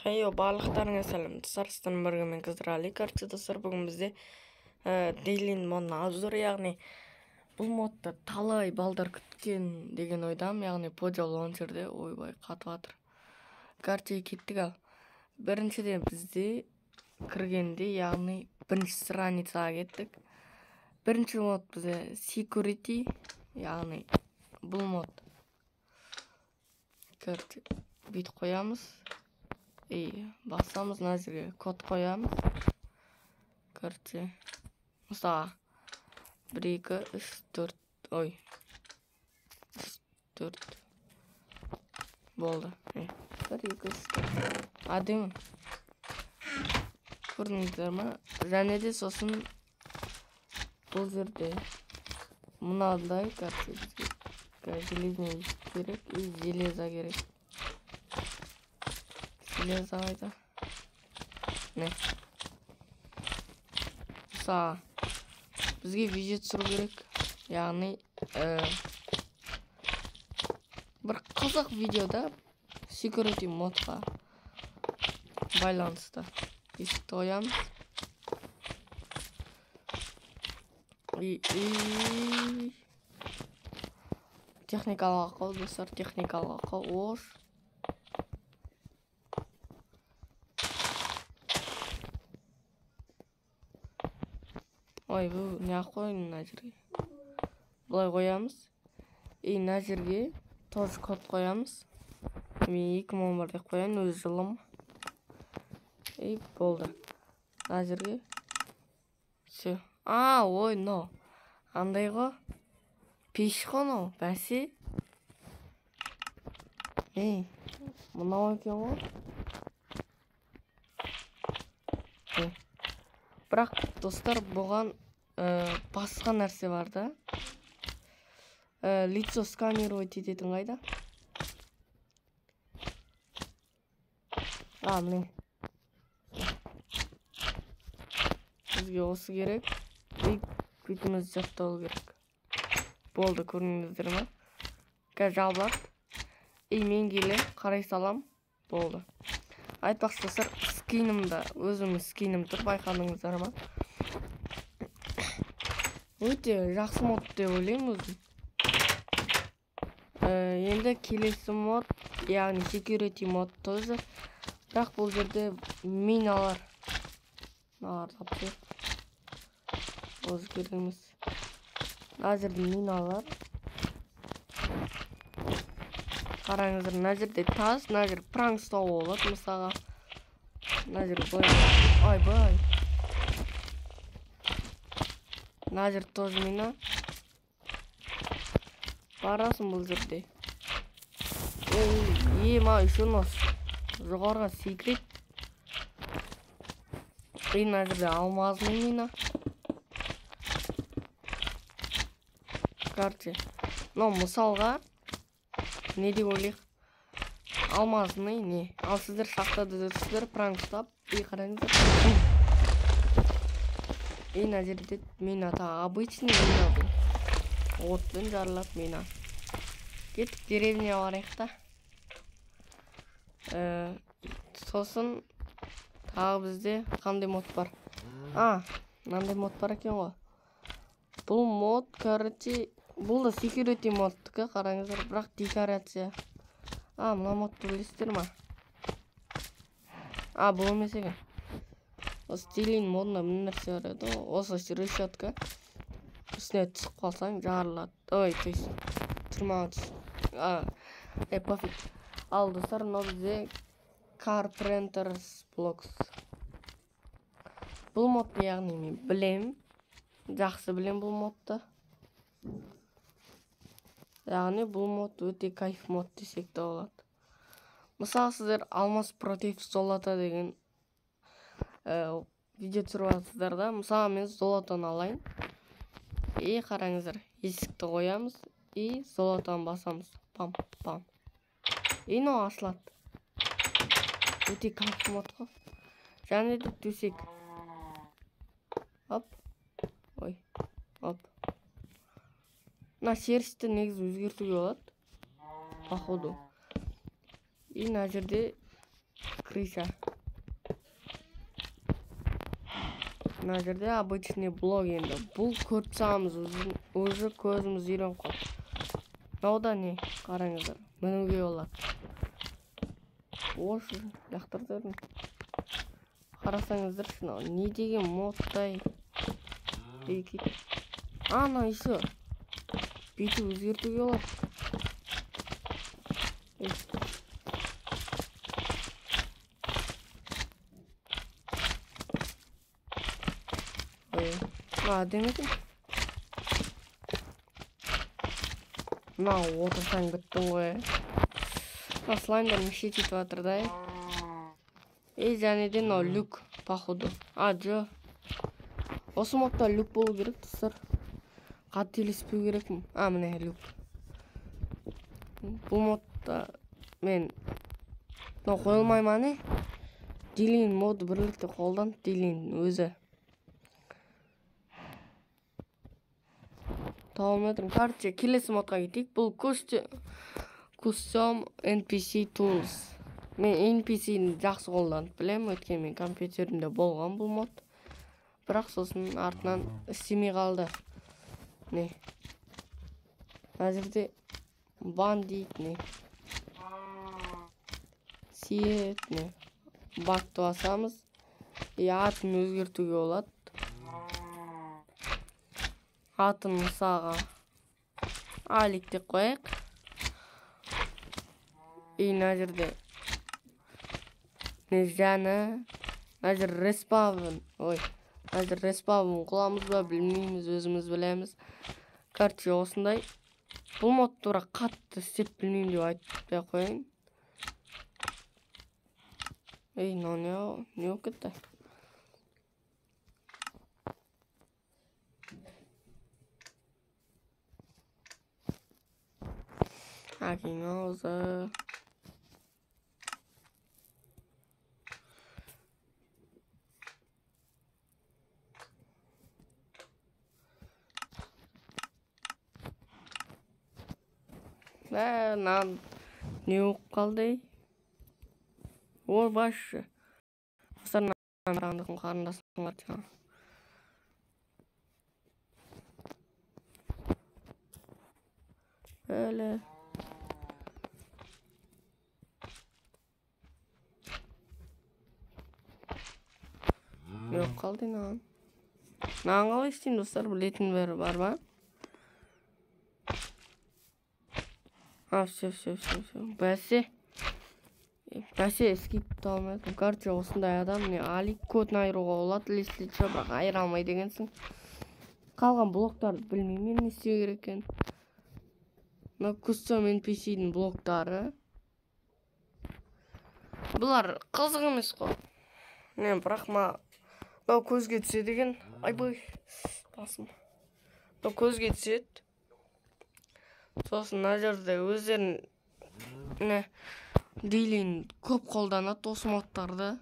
Хейо, барлықтарыңа сәлем достар, сіздермен бірге мен Қызырали. Короче, достар, бүгін бізде Дейлин модына обзор, яғни бұл модты талай балдар күткен деген ойдамын, яғни Pojav Launcher'де. Ойбай, қатып жатыр. Короче, кеттік ал. Біріншіден бізде кіргенде, яғни бірінші страницаға кеттік. Бірінші мод бізде Security, яғни бұл мод. Короче, бүйтіп қоямыз. И басамыз, мына жерге код қоямыз. Короче, мысалға 1, 2, 3, 4, ой, 3, 4 болды. 1, 2, 3, 4. Әдемі. Көрдіңіздер ма? Және де сосын бұл жерде мынадай, короче, бізге железный керек и железо керек. Железо қайда? Не. Мысалға бізге видео түсіру керек, яғни бір қызық видеода security модқа байланысты. Есікті қоямыз. И техникалық ақау, достар, техникалық ақау. Ош. Ой, бұл не қойын мына жерге. Былай қоямыз. И мына жерге тоже код қоямыз. Мен 2011 деп қояйын, өз жылым. И болды. Мына жерге. Все. А, ой, но. Андай ғой. Пеш қой мынау, бәсе. Ей, мынау екен ғой. Бірақ, достар, бұған басқа нәрсе бар да. Лицо сканировать ететін қайда? А, міне. Бізге осы керек. И бетімізді жатталу керек. Болды, көрдіңіздер ма? Қазір жабылады. И мен келем, қарай салам. Болды. Айтпақшы, достар, скинімді, өзімнің скинім тұр, байқадыңыздар ма? Өте жақсы мод деп ойлаймын өзім. Енді келесі мод, яғни security мод тоже. Бірақ бұл жерде миналар. Мыналарды алып тастайық. Осы керек емес. Мына жерде миналар. Қараңыздар, мына жерде тас, мына жер пранк ұстауға болады, мысалға. Мына жер былай. Ойбай. Мына жер тоже мина. Барасың бұл жерде. Ей, ма, еще нос. Жоғарыға секіреді. И мына жерде алмазный мина. Короче, мынау мысалға не деп ойлайық? Алмазный не? Ал сіздер шахтада жүрсіздер, пранк ұстап, и қараңыздар. И мына жерде мина тағы обычный мина бұл. Отпен жарылады мина. Кеттік, деревняға барайық та. Сосын тағы бізде қандай мод бар? А, мынандай мод бар екен ғой. Бұл мод, короче, бұл да security модтікі, қараңыздар, бірақ декорация. А, мына модты білесіздер ма? А, бұл емес екен. Осы Дейлин модында мына нәрсе бар еді ғой. Осы решетка. Үстіне түсіп қалсаң жарылады. Ой, то есть тұрмаға түс. А, пофиг. Ал, достар, мынау бізде Carpenter's Blocks. Бұл модты, яғни мен білем. Жақсы білем бұл модты. Яғни бұл мод өте кайф мод десек те болады. Мысалы, сіздер алмас против золота деген видео түсіріп жатсыздар да. Мысалы, мен золотоны алайын. И қараңыздар, есікті қоямыз и золотоны басамыз. Пам, пам. И мынау ашылады. Өте кайф мод қой. Және де төсек. Оп. Ой, оп. Мына шерсті негізі өзгертуге болады, походу. И мына жерде Крыша. Мына жерде обычный блок енді. Бұл көріп тастағанбыз, уже көзіміз үйреніп қалды. Мынау да не? Қараңыздар, мінуге болады. Осы лақтырдым. Қарасаңыздаршы, мынау не деген модтай. Ана еще бүйтіп өзгертуге болады. Әдемі екен. Мынау отырсаң біттің ғой. Мына слаймдар неше етіп жатыр да. И және де мынау люк, походу. А, жоқ. Осы модта люк болу керек, достар. Қателеспеу керекпін. А, міне люк. Бұл модта мен мынау қойылмай ма не? Дилин моды бірлікте қолдан, Дилин өзі. Таба алмай тұрмын. Короче, келесі модқа кетейік. Бұл Custom NPC Tools. Мен NPC-ні жақсы қолданып білемін, өйткені мен компьютерімде болған бұл мод. Бірақ сосын артынан істемей қалды. Не? Мына жерде бандит, не? Сет, не? Бакты басамыз. И атын өзгертуге болады. Атын мысалға Алик деп қояйық. И мына жерде не жаны, мына жерде респаун, ой, мына жерде респаун қыламыз ба білмейміз, өзіміз білеміз. Короче, осындай. Бұл модты бірақ қатты істеп білмеймін деп айтпай ақ қояйын. Ей, мынау не болып кетті? Әкең аузы. Мынау не болып қалды? Ой, басшы. Достар, мына қарындасым бар жаңа. Әлі. Не болып қалды мынаған? Мынаған қалай істеймін, достар? Білетін бәрі бар ма? А, все, все, все, все. Бәсе. Бәсе, скип таба алмай жатырмын. Короче, осындай адам, міне Алик кодын айыруға болады, если чё, бірақ айыра алмайды екенсің. Қалған блоктарды білмеймін мен не істеу керек екенін. Мына Custom NPC-дің блоктары. Бұлар қызық емес қой. Не, бірақ мынау көзге түседі екен. Айбай, басым. Мынау көзге түседі. Сосын мына жерде өздерін не Дилин көп қолданады осы модтарды.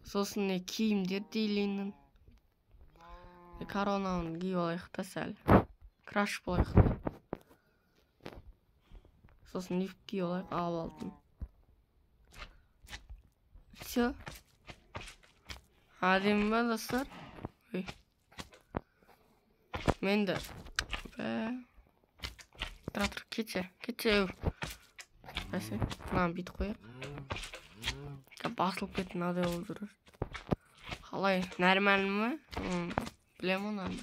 Сосын не киімдер Дилиннің. Коронаны киіп алайық та сәл. Краш болайық та. Сосын лифт киіп алайық, алып алтын. Все. Әдемі ба, достар? Ой. Мен де. Тұра тұр, кетші, кетші. Бәсе, мынаны бүйтіп қояйық. Басылып кетті, мынадай болып жүр. Қалай, нормально ма? Білемін оны.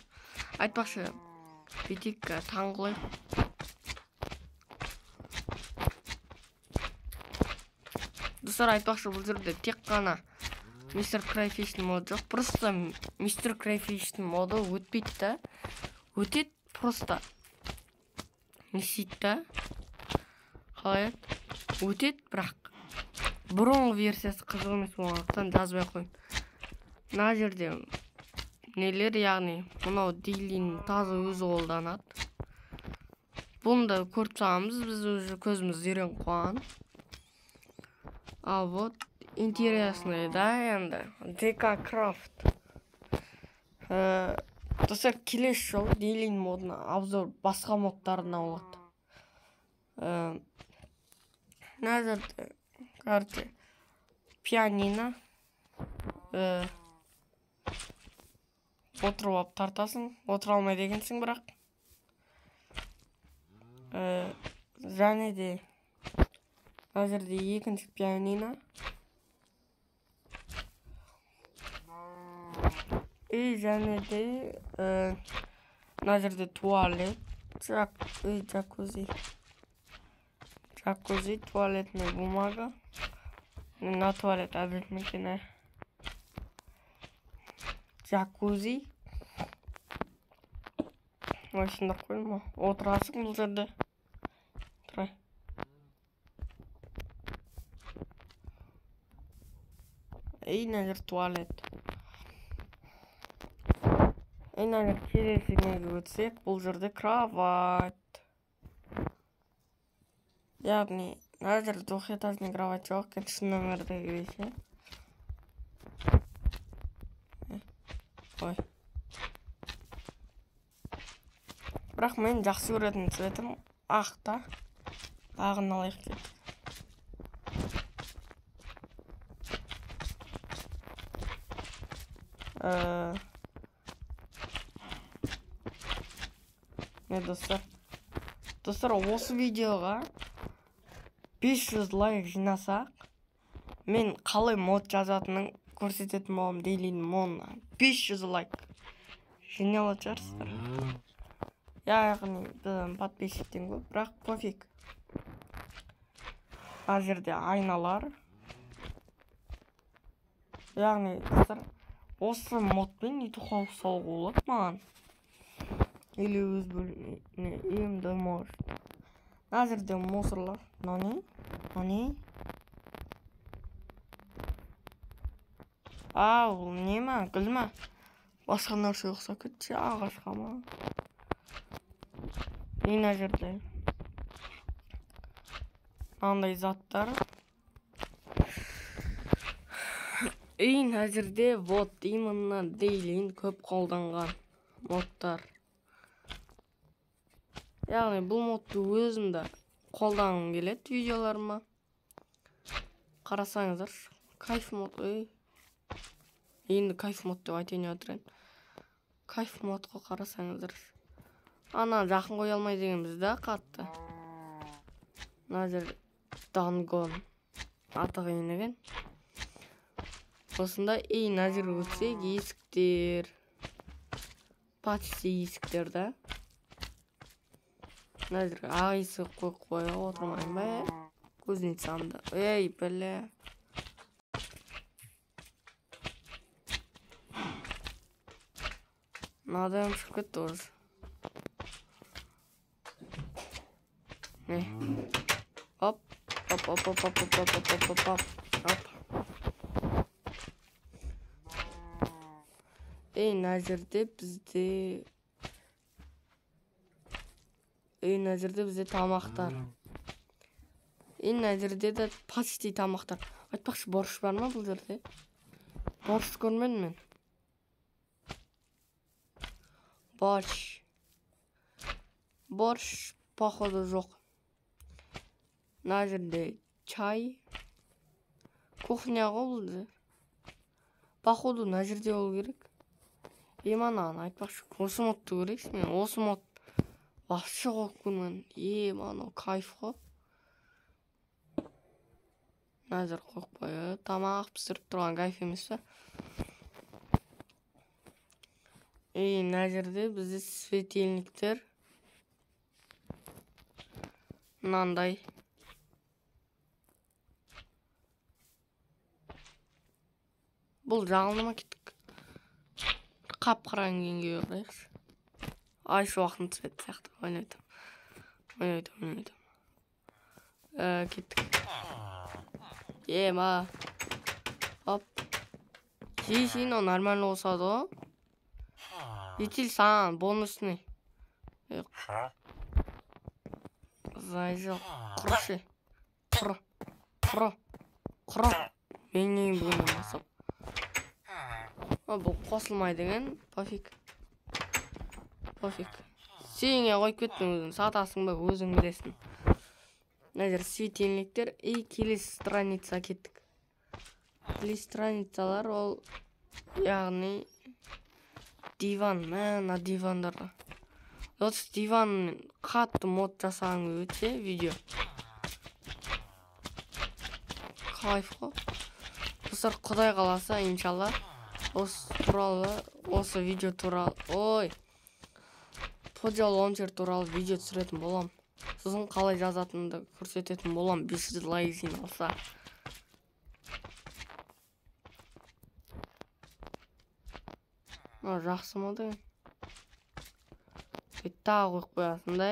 Айтпақшы, бүйтейік, таң қылайық. Достар, айтпақшы, бұл жерде тек қана Мистер Крайфиштің моды жоқ. Просто Мистер Крайфиштің моды өтпейді да. Өтеді просто. Не істейді да? Қалай еді? Өтеді, бірақ бұрынғы версиясы қызық емес болғандықтан жазбай қойын. Мына жерде нелер, яғни мынау Дилин таза өзі қолданады. Бұны да көріп тастағанбыз, біз уже көзіміз үйреніп қойған. А вот интересный, да, енді ДК Крафт. Достар, келесі жолы Дилин модына обзор басқа модтарына болады. Мына жерде, короче, пианино. Отырып алып тартасың. Отыра алмайды екенсің бірақ. Және де мына жерде екінші пианино. И және де мына жерде туалет, джакузи. Джакузи, туалетная бумага. На туалет обязательно. Джакузи. Осында қойма. Отырасың бұл жерде. Отырай. И мына жер туалет. И мына жер келесіне өтсек, бұл жерде кровать. Яғни мына жерде двухэтажный кровать жоқ екен, шын өмірдегідей ше. Ой. Бірақ мен жақсы көретін цветім ақ та. Ағын алайық деп. Не, достар. Достар, осы видеоға 500 лайк жинасақ, мен қалай мод жазатынын көрсететін боламын Daily Moon-на. 500 лайк жинала шығарсыздар. Яғни біздің подписчиктен көп, бірақ пофиг. Мына жерде айналар. Яғни достар, осы модпен ютуб салуға болады маған. Или өз бөлме үйімді может. Мына жерде мусорлар. Мынау не? Мынау не? А, бұл не ма? Гүл ма? Басқа нәрсе ұқсап кетсе, ағашқа ма? И мына жерде мынандай заттар. И мына жерде вот именно Дейлин көп қолданған модтар. Яғни бұл модты өзім де қолданғым келеді видеоларыма. Қарасаңыздар, кайф мод. Ей. Енді кайф мод деп айтайын деп отырмын. Кайф модқа қарасаңыздар. Ана жақын қоя алмайды дегенбіз да қатты. Мына жер Дангон аты қиын екен. Осында и мына жерге өтсек есіктер. Почти есіктер да. Мына жерге ақ есік қойып қоя отырмайын ба? Кузнецамды. Ей, бля. Мына адам шығып кетті уже. Не. Оп, оп, оп, оп, оп, оп, оп, оп, оп, оп, оп. Ей, мына жерде бізде Ей, мына жерде бізде тамақтар. Ей, мына жерде де почти тамақтар. Айтпақшы, борщ бар ма бұл жерде? Борщ көрмедім мен. Борщ. Борщ, походу, жоқ. Мына жерде чай. Кухня ғой бұл жер. Походу, мына жерде болу керек. Ем ананы айтпақшы, осы модты көрейікші мен. Осы мод вообще қойып көрмедім. Ем анау кайф қой. Мына жер қойып қойып, тамақ пісіріп тұрған кайф емес пе? Ей, мына жерде бізде светильниктер. Мынандай. Бұл жағылды ма кеттік? Қап-қараңғы күйге қарайықшы. Ай шуақтың цвет сияқты ойнайтым. Ойнайтым. Кеттік. Ема. Оп. Жейсін, ол нормально болсады ғой. Житель саған бонусный. Зайжал. Құршы. Құры. Құры. Құры. Мен неге бүгін басып. Бұл қосылмайды екен. Пофиг. Пофиг. Сенге қойып кеттің өзің. Сатасың ба, өзің білесің. Мына жер светильниктер. И келесі страница кеттік. Келесі страницалар ол, яғни диван. Мә, мына дивандарға. Осы диван қатты мод жасаған өте видео. Кайф қой. Достар, Құдай қаласа, иншалла, осы туралы, осы видео туралы, ой, Pojav Launcher туралы видео түсіретін болам. Сосын қалай жазатынымды көрсететін болам, 500 лайк жиналса. Мына жақсы ма деген? Тағы қойып қоясың да,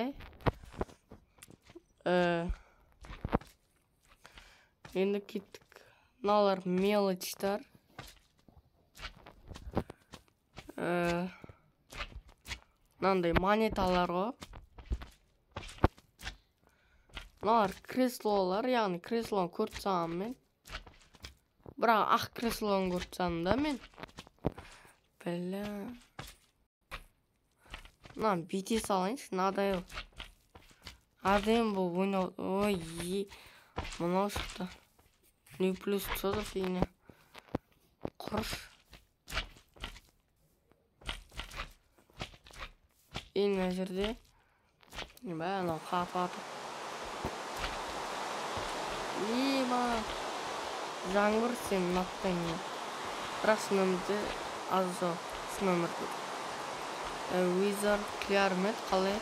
Енді кеттік. Мыналар мелочтар. Мынандай монеталар ғой. Мыналар креслолар, яғни креслоны көріп тастағанмын мен. Бірақ ақ креслоны көріп тастадым да мен. Бля. Мынаны бүйте салайыншы, мынадай. Әдемі болып ойнау. Ой, мынау шықты. Не плюс что за фигня? Құрыш. И мына жерде бә, анау қатып жатыр. Ема, жаңбыр сен ұнатпаймын мен. Бірақ шын өмірде аз жоқ, шын өмірде. Wizard Clear Met қалай?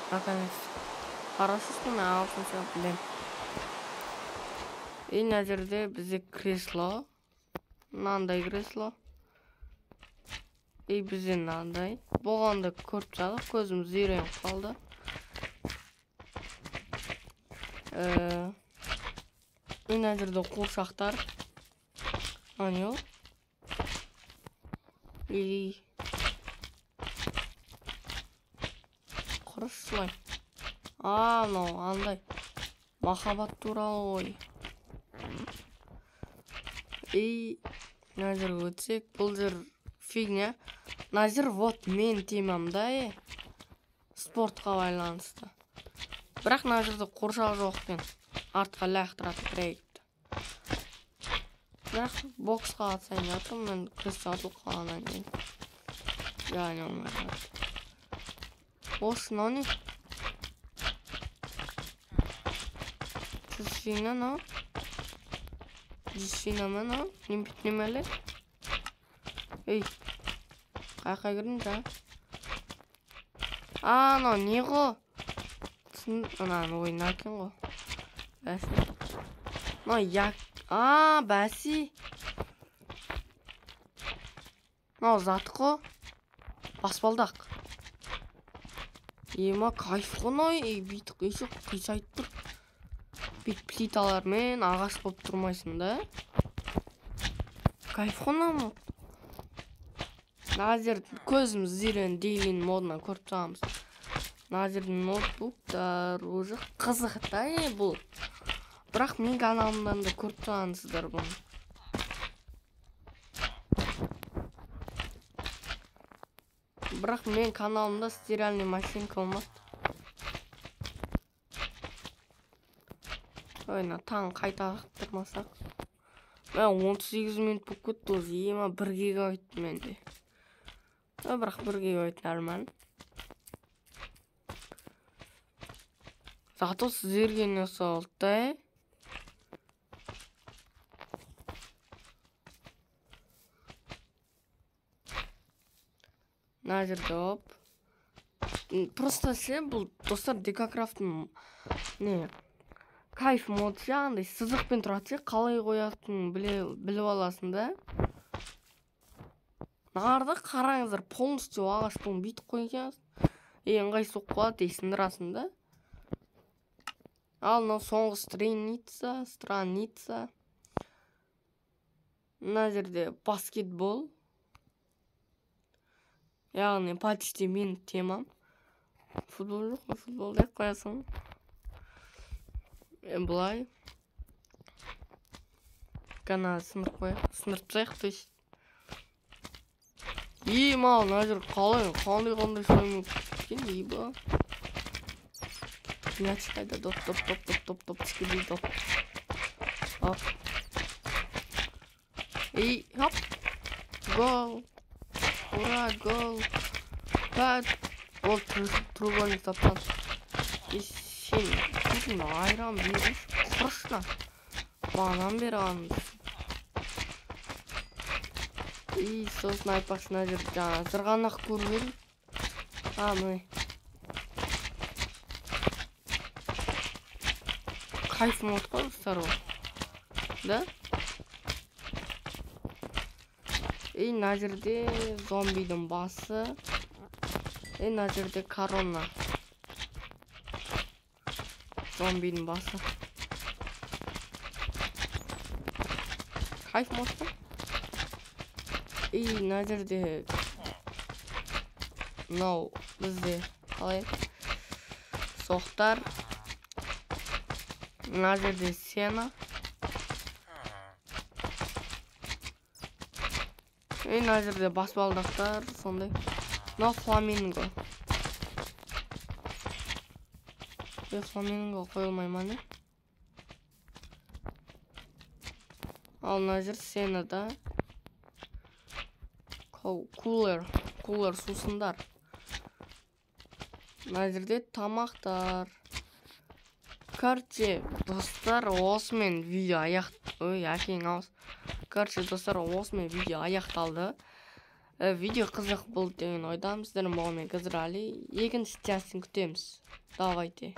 Наконец. Хорошо, что мен ағылшынша білемін. И мына жерде бізде кресло. Мынандай кресло. И бізде мынандай. Болғанда көріп тастадық, көзіміз үйреніп қалды. И мына жерде қуыршақтар. Мынау не ол? И құрыш слайм. А, мынау андай махаббат туралы ғой. И мына жерге өтсек, бұл жер фигня. Мына жер вот мен темам да, спортқа байланысты. Бірақ мына жерде қуыршақ жоқ екен. Артқа лақтырады кірегіпті. Бірақ боксқа атсайын жатырмын, мен кресло атылып қалғаннан кейін. Яғни оңай қалады. Осы мынау не? Жүз фигня мынау. Жүз фигня ма мынау? Немелер? Ей, қаяққа кірдің жаңа? А, мынау не ғой? Мынаны ойна екен ғой. Бәсе. Мынау як. А, бәсе. Мынау зат қой. Баспалдақ. Ема, кайф қой мынау. Бүйтіп еще қисайып тұр. Бүйтіп плиталармен ағаш болып тұрмайсың да. Кайф қой мынау. Мына жер көзіміз үйренді, дейлин модынан көріп тұрамыз. Мына жерде ноутбуктар уже қызық та, бұл. Бірақ мен каналымдан да көріп тұрғансыздар бұны. Бірақ мен каналымда стиральный машинка болмады. Ой, мына таң қайта ақтырмасақ. Мә, 18 минут болып кетті уже. Ема, 1 гигабайт менде. Бірақ 1 гигабайт нормально. Зато сіздерге не салды да? Мына жерде оп. Просто ше, бұл достар Декакрафттың не кайф мод ше, андай сызықпен тұрады ше, қалай қоятынын біліп аласың да. Мыналарды қараңыздар, полностью ағаш бұны бүйтіп қойсаңыз, ыңғайсыз болып қалады, сындырасың да. Ал мынау соңғы страница. Мына жерде баскетбол. Яғни почти менің темам. Футбол жоқ қой, футбол деп қоясың. Былай. Қана сындырып қояйық. Сындырып тастайық, то есть. И мал, мына жер қалай, қандай слайм екен, еба. Мяч қайда? Доп, доп, доп, доп, доп, доп, скиби, доп. Хоп. И хоп. Гол. Ура, гол. Пәт. Ол треугольник тапқан. И сен көзіңді айран беріңізші, құрышна. Бағанан бері ағамыз. И сосын айтпақшы, мына жерде жаңа сырғанақ көріп едім. А, міне. Кайф мод қой достар ол. Да? И мына жерде зомбидің басы. И мына жерде корона. Зомбидің басы. Кайф мод қой. И мына жерде мынау бізде қалай соқтар. Мына жерде сена. И мына жерде баспалдақтар сондай. Мынау фламинго. Фламинго қойылмай ма не? Ал мына жер сенада. Кулер, кулер сусындар. Мына жерде тамақтар. Короче, достар, осымен видео аяқ... Ой, әкең ауыз. Короче, достар, осымен видео аяқталды. Видео қызық болды деген ойдамын. Сіздермен болған мен Қызырәлі. Екінші частын күтеміз. Давайте.